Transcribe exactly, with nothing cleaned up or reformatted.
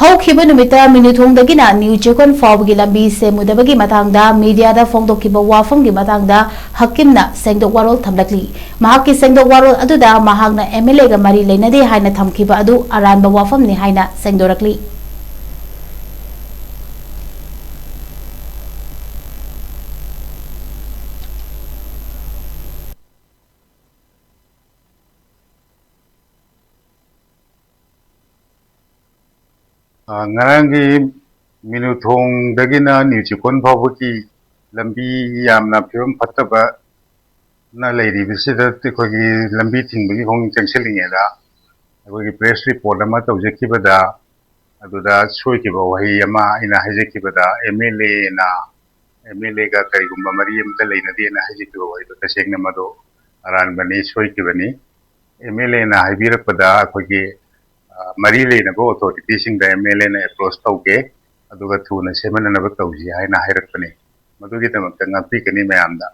ꯍꯧꯈꯤꯕ ꯅꯨꯃꯤꯠꯇ ꯃꯤꯅꯨꯊꯣꯡꯗꯒꯤꯅ ꯅ꯭ꯌꯨ ꯆꯦꯛꯀꯣꯟ ꯐꯥꯎꯕꯒꯤ ꯂꯝꯕꯤ ꯁꯦꯝꯃꯨꯗꯕꯒꯤ ꯃꯇꯥꯡꯗ ꯃꯤꯗꯤꯌꯥꯗ ꯐꯣꯡꯗꯣꯛꯈꯤꯕ ꯋꯥꯐꯝꯒꯤ ꯃꯇꯥꯡꯗ ꯍꯀꯤꯝꯅ ꯁꯦꯡꯗꯣꯛ ꯋꯥꯔꯣꯜ ꯊꯝꯂꯛꯂꯤ꯫ ꯃꯍꯥꯛꯀꯤ ꯁꯦꯡꯗꯣꯛ ꯋꯥꯔꯣꯜ ꯑꯗꯨꯗ ꯃꯍꯥꯛꯅ ꯑꯦꯝ ꯑꯦꯜ ꯑꯦꯒ ꯃꯔꯤ ꯂꯩꯅꯗꯦ ꯍꯥꯏꯅ ꯊꯝꯈꯤꯕ ꯑꯗꯨ ꯑꯔꯥꯟꯕ ꯋꯥꯐꯝꯅꯤ ꯍꯥꯏꯅ ꯁꯦꯡꯗꯣꯔꯛꯂꯤ꯫ ꯑ, ꯉꯔꯥꯡꯒꯤ ꯃꯤꯅꯨꯊꯣꯡꯗꯒꯤꯅ ꯅ꯭ꯌꯨ ꯆꯤꯀꯣꯟ ꯐꯥꯎꯕꯒꯤ ꯂꯝꯕꯤ ꯌꯥꯝꯅ ꯐꯤꯕꯝ ꯐꯠꯇꯕꯅ ꯂꯩꯔꯤꯕꯁꯤꯗ ꯑꯩꯈꯣꯏꯒꯤ ꯂꯝꯕꯤ ꯊꯤꯡꯕꯒꯤ ꯈꯣꯡ ꯆꯪꯁꯤꯜꯂꯤꯉꯩꯗ ꯑꯩꯈꯣꯏꯒꯤ ꯄ꯭ꯔꯦꯁ ꯔꯤꯄꯣꯔꯠ ꯑꯃ ꯇꯧꯖꯈꯤꯕꯗ, ꯑꯗꯨꯗ ꯁꯣꯏꯈꯤꯕ ꯋꯥꯍꯩ ꯑꯃ ꯑꯩꯅ ꯍꯥꯏꯖꯈꯤꯕꯗ, ꯑꯦꯝ ꯑꯦꯜ ꯑꯦꯅ, ꯑꯦꯝ ꯑꯦꯜ ꯑꯦꯒ ꯀꯔꯤꯒꯨꯝꯕ ꯃꯔꯤ ꯑꯃꯠꯇ ꯂꯩꯅꯗꯦꯅ ꯍꯥꯏꯖꯈꯤꯕ ꯋꯥꯍꯩꯗꯣ ꯇꯁꯦꯡꯅ ꯃꯗꯨ ꯑꯔꯥꯟꯕꯅꯤ, ꯁꯣꯏꯈꯤꯕꯅꯤ꯫ ꯑꯦꯝ ꯑꯦꯜ ꯑꯦꯅ ꯍꯥꯏꯕꯤꯔꯛꯄꯗ ꯑꯩꯈꯣꯏꯒꯤ, ꯑ, ꯃꯔꯤ ꯂꯩꯅꯕ ꯑꯣꯊꯣꯔꯤꯇꯤꯁꯤꯡꯗ ꯑꯦꯝ ꯑꯦꯜ ꯑꯦꯅ ꯑꯦꯄ꯭ꯔꯣꯁ ꯇꯧꯒꯦ, ꯑꯗꯨꯒ ꯊꯨꯅ ꯁꯦꯝꯍꯟꯅꯅꯕ ꯇꯧꯁꯤ ꯍꯥꯏꯅ ꯍꯥꯏꯔꯛꯄꯅꯤ꯫ ꯃꯗꯨꯒꯤꯗꯃꯛꯇ ꯉꯥꯛꯄꯤꯒꯅꯤ ꯃꯌꯥꯝꯗ꯫